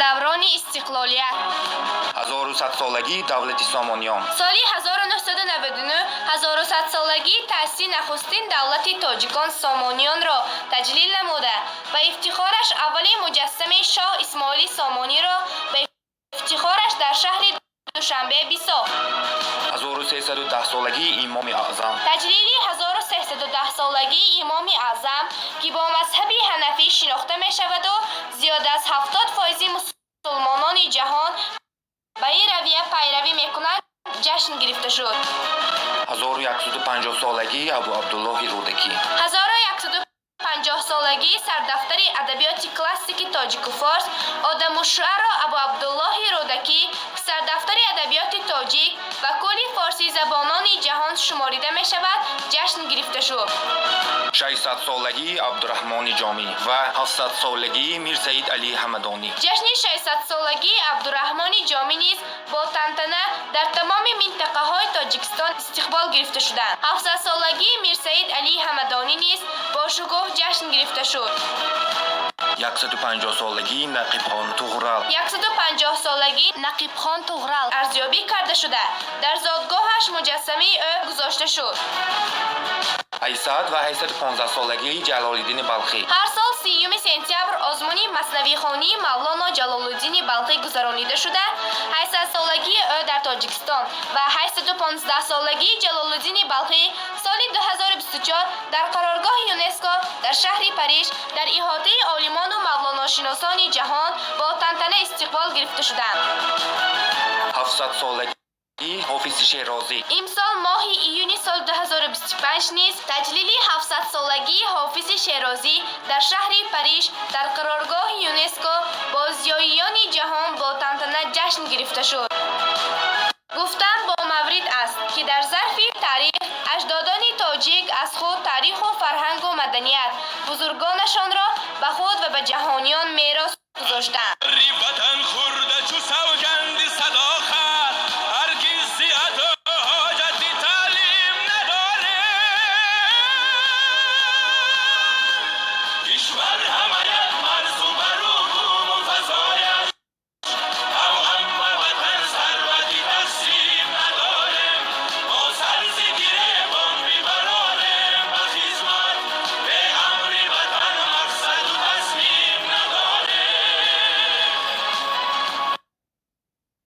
Даврони истиқлолият. 1100-солагии давлати Сомониён. Соли 1999 1100-солагии таъсиси нахустин давлати тоҷикон, Сомониёнро таҷлил намуда, ба ифтихораш аввалин муҷассамаи шоҳ Исмоили Сомониро ба ифтихораш дар шаҳри Душанбе бисохт. 1310-солагии Имоми Аъзам. Таҷлили 1310-солагии Имоми Аъзам, ки бо мазҳаби ҳанафӣ шинохта мешаваду зиёда аз 70 фоизи мусулмонони ҷаҳон ба ин равия пайравӣ мекунанд, ҷашн гирифта шуд. 1150-солагии Абу Абдуллоҳи Рӯдакӣ. 1150-солагии сардафтари адабиёти классики тоҷику форс, Одамушшуаро Абу Абдуллоҳи Рӯдакӣ, ки сардафтари адабиёти тоҷик ва кулли форсизабонони ҷаҳон шуморида мешавад, ҷашн гирифта шуд. 600-солагии Абдураҳмони Ҷомӣ ва 700-солагии Мирсаид Алии Ҳамадонӣ. Ҷашни 600-солагии Абдураҳмони Ҷомӣ низ бо тантана дар тамоми минтақаҳои Тоҷикистон истиқбол гирифта шуданд. 700-солагии Мирсаид Алии Ҳамадонӣ низ бо шукӯҳ ҷашн гирифта шуд. 150-солагии Нақибхон Туғрал. 150-солагии Нақибхон Туғрал арзёбӣ карда шуда, дар зодгоҳаш муҷассамаи ӯ гузошта шуд. 800 ва 815-солагии Ҷалолиддини Балхӣ. Ҳар сол 30-юми сентябр озмуни маснавихонии Мавлоно Ҷалолуддини Балхӣ гузаронида шуда, 800-солагии ӯ дар Тоҷикистон ва 815-солагии Ҷалолуддини Балхӣ соли 2024 дар қароргоҳи ЮНЕСКО дар шаҳри Париж дар иҳотаи олимону мавлоношиносони ҷаҳон бо тантана истиқбол гирифта шуданд. 700-солагии Ҳофизи Шерозӣ. Имсол моҳи июни соли 2025 низ таҷлили 700-солагии Ҳофизи Шерозӣ дар шаҳри Париж дар қароргоҳи ЮНЕСКО бо зиёиёни ҷаҳон бо тантана ҷашн гирифта шуд. Гуфтан бо маврид аст, ки дар зарфи таърих аҷдодони тоҷик аз худ таъриху фарҳангу маданият бузургонашонро ба худ ва ба ҷаҳониён мерос гузоштанд. Ватан хӯрда чу савганди садоқат.